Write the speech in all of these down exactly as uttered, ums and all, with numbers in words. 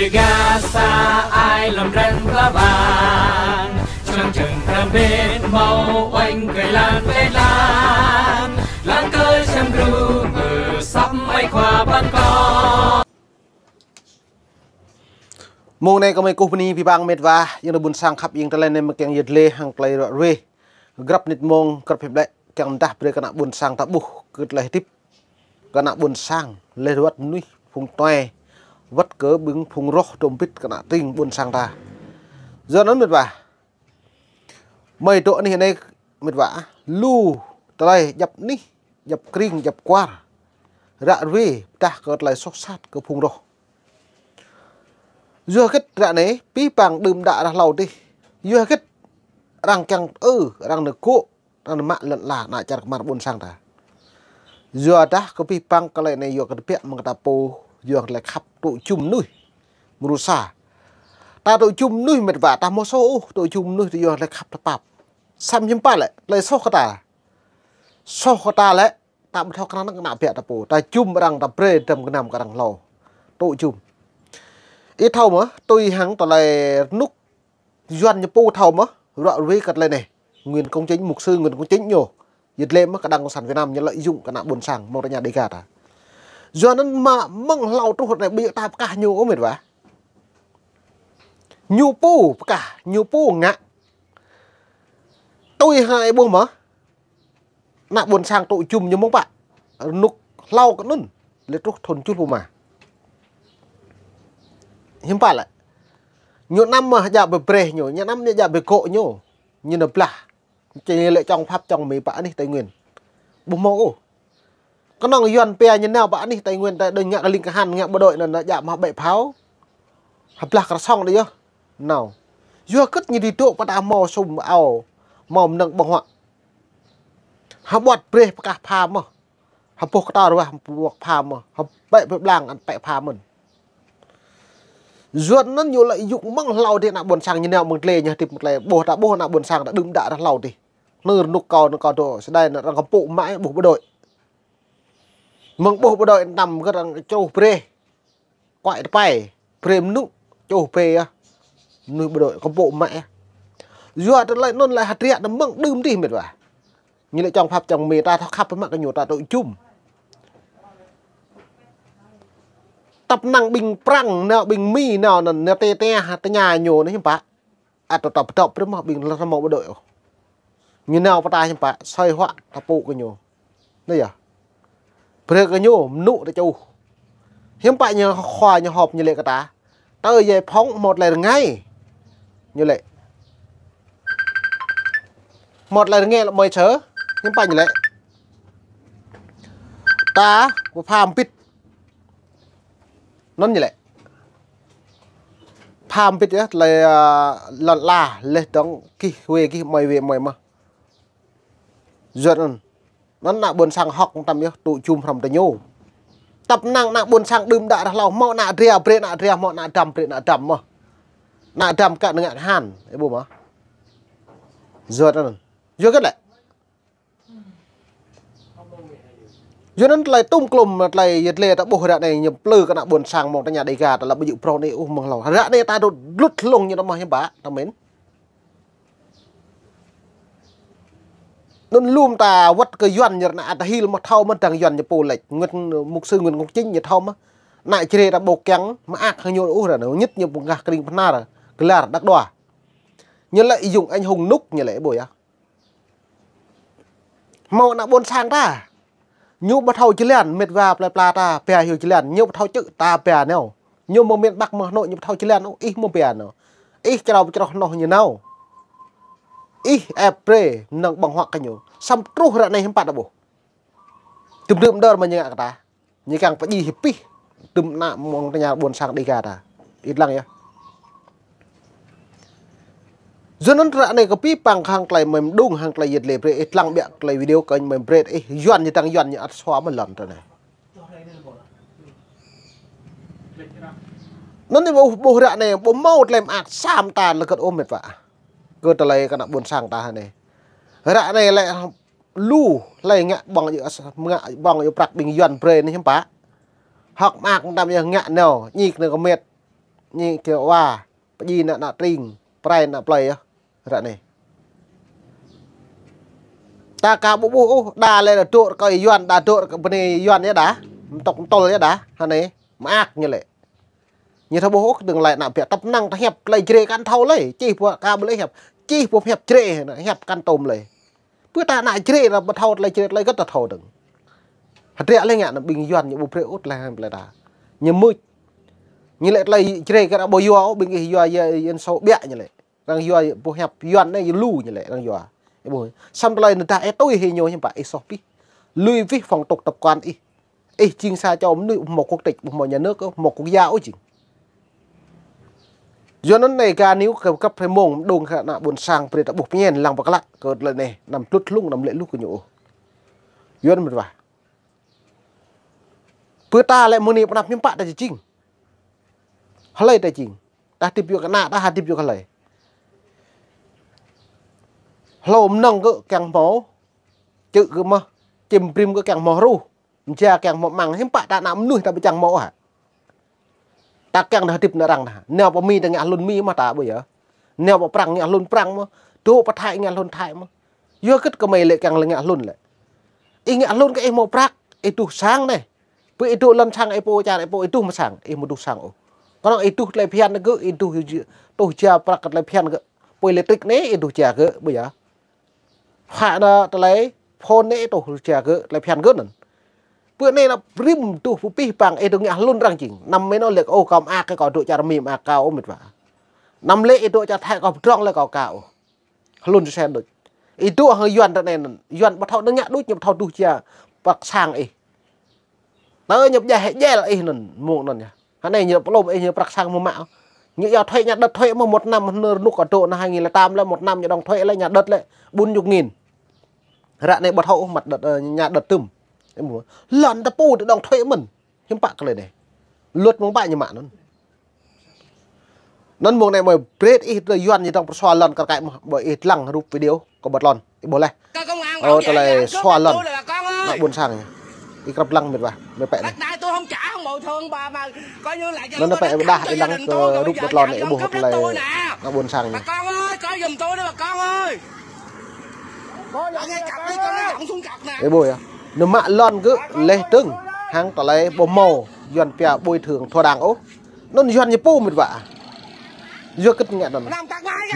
Gah sa ai lŏm dran pla bang, čang čang pram bet hmâo oanh kơi lan bet lan, lăng kơi čang gru mơ săp mai khua păn kơ. Mông anai kơ mơi kơkuh bơni abih bang met wa, ayŏng adơi ƀuôn sang khăp ayŏng, tơlơi anai mơ̆ng kiăng yơh lĕ hăng tơlơi ruă ruê. Grăp mơnit mông, grăp hiăp lĕ, kiăng mơdah brơi kơ ană ƀuôn sang ta ƀuh, kơ tơlơi hơdip kơ ană ƀuôn sang, lĕ wăt mơnuih phung tuai, wăt kơ ƀing phung roh tơm bit kơ ană tring ƀuôn sang ta. Yua anŭn met wa, mơi dŏ anih anai met wa, lu tơlơi djăp anih, djăp kring, djăp kuar, ră ruê, pơdah kơ tơlơi soh sat kơ phung roh. Yua hơget ră anai, abih bang đưm đă rah hlâo dih. Yua hơget arăng kiăng ư, arăng nơgŏ, arăng nơmă lŏn ala, ană čar kơmar ƀuôn sang ta. Yua dah kơ abih bang kơ tơlơi anai yua kơ tơbiă mơ̆ng kơ ta pô, yua kơ tơlơi khăp tŭ jum mơnuih. Mrô sa. Ta tŭ jum mơnuih met wa, ta hmâo soh ôh, tŭ jum mơnuih tơ yua kơ tơlơi khăp tơpap. Samơ̆ hiư̆m pă lĕ, tơlơi soh kơ ta. Soh kơ ta lĕ, ta ƀu thâo krăn kơ ană biă ta pô. Ta jum arăng, ta brơi dram gơnam kơ arăng hlâo. Tŭ jum. Ih thâo mơ̆, tui hăng tơlơi rơnŭk Yuan ñu pô thâo mơ̆, ruă ruê kơ tơlơi anai. Nguyễn Công Chính, mục sư Nguyễn Công Chính ñu. Yơh lĕ mơ̆ kơđang Cộng sản Việt Nam ñu lợi dụng kơ ană ƀuôn sang, mơ̆ng tơ anai Đêga ta. Yua anŭn mă mơ̆ng hlâo truh anai ƀu djơ̆ ta pơkah ñu ôh met wa. Ñu pô pơkah, ñu pô ngă. Tui hăng ih ƀuh mơ̆. Ană ƀuôn sang tŭ jum ñu mơ̆ng pă. Rơnŭk hlâo kơ anŭn. Lĕ truh thun jul pơma. Hiư̆m pă lĕ. Ñu anăm mơ̆ djă brơi breh ñu, ñu anăm ñu djă brơi gŏ ñu. Ñu nao blah. Či lĕ čong Pháp čong Mi pơ anih Tây Nguyên. Ƀu hmâo ôh. Kơnơ̆ng Yuan pia ñu nao pơ anih Tây Nguyên, ta đơi ngă kơ ling kơ han, ngă bộ đội anŭn, anŭn djă mă ƀĕ phao. Hơblah kơsong đơi yơh. Nao. Yua hơget ñu dưi dŏ pơ ta hmâo sum ao. Hmâo mơnơ̆ng ƀơ̆ng huă. Hơƀuăt breh pơkah pha mơ̆. Hơboh kơtor wah pơwŏk pha mơ̆. Hơbĕ pơblang ăn pĕ pha mơ̆n. Yuan anŭn ñu lợi dụng mơ̆ng hlâo dih ană ƀuôn sang ñu nao mơ̆ng tơlơi ñu hơdip mơ̆ng tơlơi. Ƀuh ta ƀuh ană ƀuôn sang ta đưm đă rah hlâo dih. Nư rơnŭk kâo nư kâo dŏ. Sơdai anŭn arăng kơmpŭ mă ƀuh bộ đội. Mơ̆ng ƀuh bộ đội anăm gơ̆t arăng čuh breh. Kuai tơpai, brem mơnŭ, čuh brem yơh. Mơnuih bộ đội, kơmpŭ mă yơh. Yua tơlơi anŭn lĕ hơdră anŭn mơ̆ng đưm dih met wa. Ñu lĕ čong Pháp čong Mi ta thâo khăp mă kơ ñu ta tŭ jum. Tăp năng ƀing Prăng, nao ƀing Mi, nao anŭn, nao tê tê, tơña ñu anai hiư̆m pă. Ăt tơtŏp tơtŏp brơi mơ̆ ƀing lơh hmâo bộ đội ôh. Ñu nao pơ ta hiư̆m pă, sơi huă ta pŭ kơ ñu. Anai yơh. Brơi kơ ñu, mơnŭ ta čuh. Hiư̆m pă ñu khua ñu họp ñu lĕ kơ ta. Tơ yai phŏng hmâo tơlơi rơngai. Ñu lĕ. Hmâo tơlơi rơngai lĕ mơi sơ. Hiư̆m pă ñu lĕ. Ta, pơpha mbĭt. Anŭn ñu lĕ. Pha mbĭt yơh, tơlơi, a, lŏn ala, leh dong, gih wê, gih mơi wê, mơi mơ̆. Yua anŭn. Anŭn ană ƀuôn sang hŏk mơtam yơh, tŭ jum hrŏm tơ ñu. Tăp năng ană ƀuôn sang đưm đă rah hlâo, hmâo ană dra, brơi ană dra, hmâo ană dăm, brơi ană dăm mơ̆. Ană dăm kă nao ngă kơ han, ih ƀuh mơ̆. Yua anŭn. Yua hơget lĕ. Yua anŭn tơlơi tŭm klum, tơlơi yơh lĕ ta ƀuh ră anai ñu plư kơ ană ƀuôn sang mơ̆ng tơ anai Đêga ta lăp ƀu djơ̆ prong anai ôh mơ̆ng hlâo. Ră anai ta dŏ dlŭt hlŏng ñu ta mơ̆ hiư̆m pă, ta mĭn. Anŭn lŏm ta wăt kơ Yuan ñu ră anai ăt hil mơ̆ thâo mơ̆ dang Yuan ñu pô lĕ. Nguyễn, mục sư Nguyễn Công Chính ñu thâo mơ̆. Ană Jrai ta ƀu kiăng mơak hăng ñu ôh ră anai. Ñit ñu pơngah kring pơnar, gơlar đăk đua. Ñu lĕ ih yŭng anh hùng nŭk ñu lĕ ƀu yơh. Hmâo ană ƀuôn sang ta. Ñu ƀu thâo jơlan, met wa plơi pla ta, pia hyu jơlan. Ñu ƀu thâo čư̆ ta pia nao. Ñu mơ̆ng miền Bắc mơ̆ng Hà Nội ñu ƀu thâo jơlan, ôh, ih mơ̆ pia nao. Ih črâo pơčroh noh ñu nao. Ih ĕp brơi, mơnơ̆ng ƀơ̆ng huă kơ ñu. Samơ̆ truh ră anai hiư̆m pă ta ƀuh. Tŭm tŭm dơr mơ̆ ñu ngă kơ ta. Ñu kiăng pơdjai hĭ pih, tŭm ană mơ̆ng tơ anai ƀuôn sang Đêga ta. Ih lăng yơh. Yua anŭn ră anai kơ abih bang hăng tơlơi mơi mơđung hăng tơlơi yơh lĕ brơi ih lăng biă tơlơi video kơ mơi brơi ih Yuan ñu dang Yuan ñu ăt sua mơ̆ lŏn tơ anai. Anŭn anai ƀuh, ƀuh ră anai ƀu hmâo tơlơi mơak sa mơta lơkơt ôh met wa. Kơ tơlơi kơ ană ƀuôn sang ta anai. Ră anai lĕ lu hlơi ngă ƀơ̆ng yơh, ngă ƀơ̆ng yơh prăk ƀing Yuan brơi anai hiư̆m pă. Hŏk mơak mơtam yơh ngă nao, ñik nao kơ met. ñi kơ wa, pơjing ană, ană tring, pơrai ană plơi yơh. Ră anai. Ta ka ƀu ƀuh ôh, đa lĕ đa dŏ rơkơi Yuan, đa dŏ rơkơi bơnai Yuan yơh đa. Mtŏk mtŏl yơh đa, hă anai, mơak ñu lĕ. Ñu thâo ƀuh ôh, đơ̆ng lĕ ană biă tăp năng ta hiăp tơlơi Jrai kăn thâo lĕ, čih pô ka ƀu lĕ hiăp, čih pô hiăp Jrai, hiăp kăn tôm lĕ. Pơ ta ană Jrai ta ƀu thâo tơlơi Jrai, tơlơi gơ̆t ta thâo dơ̆ng. Hơdră lĕ ngă ană ƀing Yuan ñu ƀu brơi ôh tơlơi hăng plơi ta. Ñu mưč. Ñu lĕ tơlơi Jrai kơ ta ƀu yua ôh, ƀing ih yua, yua Yuan sô biă ñu lĕ. Arăng yua pô hiăp Yuan anai yua lu ñu lĕ, arăng yua. Ih ƀuh. Samơ̆ tơlơi anŭn dah ih tui hĭ ñu hiư̆m pă ih soh pih. Lui wih phong tục tập quán ih. Ih jing sa čô mơnuih ƀu hmâo quốc tịch, ƀu hmâo nhà nước, ƀu hmâo quốc gia ôh jing. Yua anŭn anai gah anai kơ găp hrơi mông mơđung kơ ană ƀôn sang brơi ta ƀuh pơñen lăng pơklă kơ tơlơi anai, anăm tlut hlung, anăm lĕ lu kơ ñu ôh. Yua anŭn mơ̆n wa. Pơ ta lĕ mơ̆ng anai pơ anăp hiư̆m pă ta či jing. Hlơi ta jing. Ta hơdip yua kơ ană, ta hơdip yua kơ hlơi. Hlô mơnơ̆ng gơ̆ kiăng hmâo čư̆ gơ̆ mơh, čim brim gơ̆ kiăng hmâo hruh, mơja kiăng hmâo amăng, hiư̆m pă ta ană mơnuih ta ƀu čang hmâo hă. Ta kiăng ta hơdip nao arăng ta. Nao pơ Mi ta ngă hlŭn Mi mơh ta ƀu yơh. Nao pơ Prăng ngă hlŭn Prăng mơh. Dŏ pơ Thái ngă hlŭn Thái mơh. Yua hơget kơmơi lĕ kiăng lĕ ngă hlŭn lĕ. Ih ngă hlŭn kơ ih hmâo prăk, ih tuh sang anai. Pơ ih dŏ lŏn sang ih pô čar ih pô ih tuh mă sang, ih ƀu tuh sang ôh. Kơnơ̆ng ih tuh tơlơi phiăn gơ̆, ih tuh, tuh ja prăk tơlơi phiăn gơ̆. Pô elektrik anai ih tuh ja gơ̆, ƀu yơh. Hă anai tơlơi phone anai ih tuh ja gơ̆, tơlơi phiăn gơ̆ anŭn. Pơ anai ană rĭm tuh pơpih păng ih dŏ ngă hlŭn arăng jing. Anăm mơ̆n ôh lĕ kơ ôh kâo mơak kơ kâo dŏ čar Mi mơak kâo ôh met wa. Anăm lĕ ih dŏ čar Thái kâo pơdrŏng lĕ kâo kâo ôh. Hlŭn sui sen đôč. Ih dŏ hăng Yuan ră anai anŭn. Yuan ƀu thâo nao ngă đôč, ñu ƀu thâo tuh ja prăk sang ih. Tơ ñu pơdjai hĕ jel ih anŭn, mơ̆ng anŭn yơh. Hă anai ñu pơlom ih ñu prăk sang mơ̆ mă. Ñu yua thuế, ñu đŏt thuế mơ̆ một năm, hơnơ̆r rơnŭk kơ dŏ anai hai nghìn lẻ tám lĕ một năm ñu đóng thuế lĕ ñu đŏt lĕ bốn chục nghìn. Ră anai ƀu thâo ôh mă đŏt, ơ, ñu đŏt tơm. Lŏn ta pô ta đóng thuế mơ̆n. Hiư̆m pă kơ tơlơi anai. Luật mơ̆ng pă ñu mă anŭn. Anŭn mơ̆ng anai mơi brơi ih tơlơi Yuan ñu dŏng pơsua lŏn kar kaĭ mơh, ƀơi ih lăng rup video kơ ƀơi lŏn, ih ƀuh laih. Ơ, tơlơi sua lŏn. Ană ƀôn sang ñu. Ih krăp lăng met wa, met pĕ anai. Anŭn anai pĕ ƀôdah ih lăng kơ rup ƀơi lŏn anai, ih ƀuh tơlơi ană ƀôn sang ñu. Ih ƀuh yơh. Ñu mă lŏn gơ̆ laih dơ̆ng hăng tơlơi ƀu hmâo Yuan pia bồi thường thỏa đáng ôh. Anŭn Yuan ñu pô met wa. Yua hơget ngă anŭn.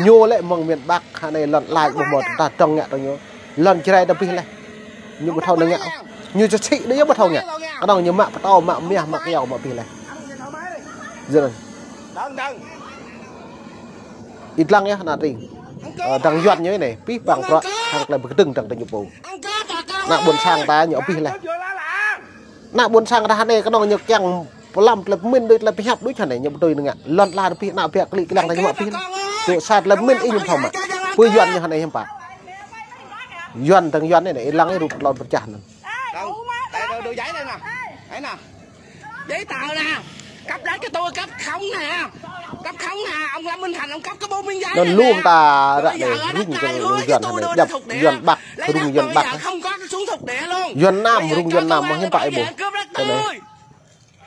Ñu lĕ mơ̆ng miền Bắc, hă anai lŏn ala ƀu hmâo ta dŏng ngă tơ ñu. Lŏn Jrai ta abih laih. Ñu ƀu thâo nao ngă. Ñu čơsĭ đôč yơh ƀu thâo ngă. Kơnơ̆ng ñu mă pơtâo, mă mah, mă kyâo, mă abih laih. Yua anŭn. Ih lăng yơh ană tring. Ơ, dăng Yuan ñu anai, pih păng prăk, hăng tơlơi pơkơdơ̆ng dăng tơ ñu pô. Ană ƀôn sang ta ñu abih laih. Ană ƀôn sang ta hă anai kơnơ̆ng ñu kiăng pơlăm tơlơi pơmĭn đôč, tơlơi pơhiăp đôč hă anai ñu ƀu tui nao ngă. Lŏn ala ta abih, ană biă klĭ klang ta ñu mă abih. Dŏ sa tơlơi pơmĭn ih ñu thâo mă. Pơ Yuan ñu hă anai hiư̆m pă. Yuan dăng Yuan anai, ih lăng ih rup lŏn pơčah anŭn. Đây, đây, đây, giấy đây nè. Đấy nè. Giấy tờ nè. Cấp đất cho tôi, cấp không nè. Cấp không nè, ông Lâm Minh Thành, ông cấp cái bố miếng giấy. Anŭn lŏm ta ră anai rŭng kơ Yuan hă anai, djŏp Yuan Bắc, rŭng Yuan Bắc. Không có xuống thuộc địa luôn. Yuan Nam, rŭng Yuan Nam mơh hiư̆m pă ih ƀuh. Cướp đất tôi.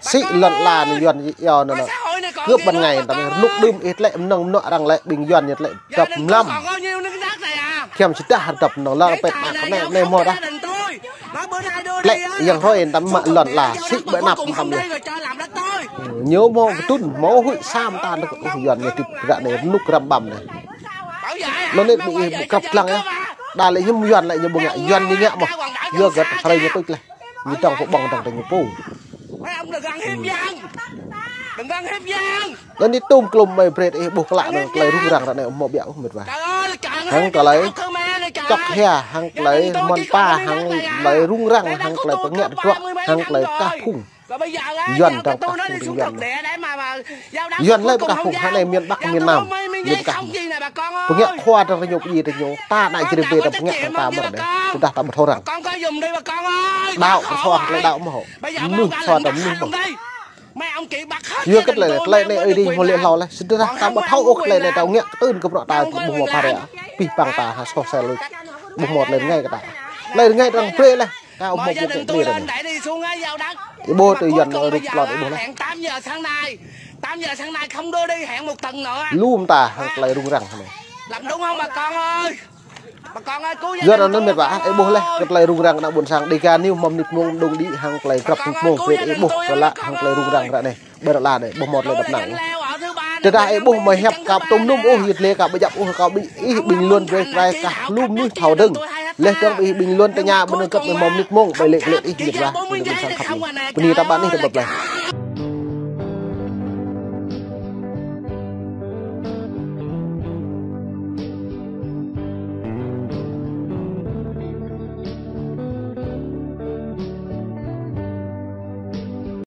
Sĭ lŏn ala anai Yuan yơh anŭn. Cướp ban ngày, tơdah rơnŭk đưm ih tơlĕ mơnơ̆ng mơnŏ arăng lĕ ƀing Yuan ñu tơlĕ dŏp mlam. Khiăm sĭt dah dŏp mơnơ̆ng lŏn pĕt mă kơ anai, anai mơ̆ dah. Tơlĕ yang hrơi tăm mă lŏn ala, sĭ ƀơi anăp tăm yơh. Ñu hmâo kơtŭn, hmâo huĭ sa mơta anŭn kơ Yuan ñu tĭp ră anai rơnŭk răm ƀăm anai. Anŭn anai ƀing ih krăp lăng yơh. Đa lĕ hiư̆m Yuan lĕ ñu ƀu ngă, Yuan ñu ngă mơh. Yua hơget hrơi ñu tuč laih. Ñu dŏng pơƀơ̆ng dăng tơ ñu pô. Đơ̆ng anai tôm klôm mơi brơi ih ƀuh klă anŭn tơlơi rŭng răng ră anai hmâo biă ôh met wa. Hăng tơlơi čŏk hia, hăng tơlơi mơ̆n pa, hăng tơlơi rŭng răng, hăng tơlơi pơngă tơdruă, hăng tơlơi kah phung. Yuan dŏng kah phung tơ Yuan. Yuan lĕ pơkah phung hă anai miền Bắc miền Nam. Ñu pơkah mơh. Pơngă khua dăng tơ ñu pơjing tơ ñu. Ta ană Jrai ƀu ta pơngă dăng ta mơ̆ đe. Tơdah ta ƀu thâo răng. Đaŏ pơsua tơlơi đaŏ mơ̆ hŏ. Mơnuih pơsua tơ mơnuih mơ̆. Yua hơget tơlơi, tơlơi anai ơi đi hmâo lĕ hlâo laih. Sĭt dah ta ƀu thâo ôh tơlơi anai ta ngă kơtưn kơ bruă ta ƀu hmâo phara. Pih păng ta hă soh sel lui. Ƀu hmâo tơlơi rơngai kơ ta. Tơlơi rơngai arăng brơi laih. Kâo hmâo ƀuh kơ anai ră anai. Ih ƀuh tơ Yuan anŭn rup lŏn ih ƀuh laih. Tám giờ sáng nay không đưa đi, hẹn một tuần nữa. Lŏm ta hăng tơlơi rŭng răng anai. Làm đúng không bà con ơi? Bà con ơi, cứu gia đình tôi. Yua anŭn mĕt wa, ih ƀuh laih kơ tơlơi rŭng răng ană ƀôn sang Dega News mơ̆ng mơnit mông dŏng đĭ hăng tơlơi grăp mơnit mông brơi ih ƀuh kơ lă hăng tơlơi rŭng răng ră anai. Ƀơi ră anai ƀuh mơ̆t lĕ đăp năng. Tơdah ih ƀuh mơ̆ hiăp kâo tŭm nŭm ôh, yit lĕ kâo ƀu djăp ôh, kâo ƀing ih bình luận brơi kơ kâo lŏm anai thâo dơ̆ng. Laih dơ̆ng ih bình luận tơña ƀơi anŭn kơt mơ̆ng mơnit mông, ƀơi lĕ kơ lĕ ih mĕt wa, ană ƀôn sang khăp anai. Bơni ta ƀăn ih tơƀăp laih.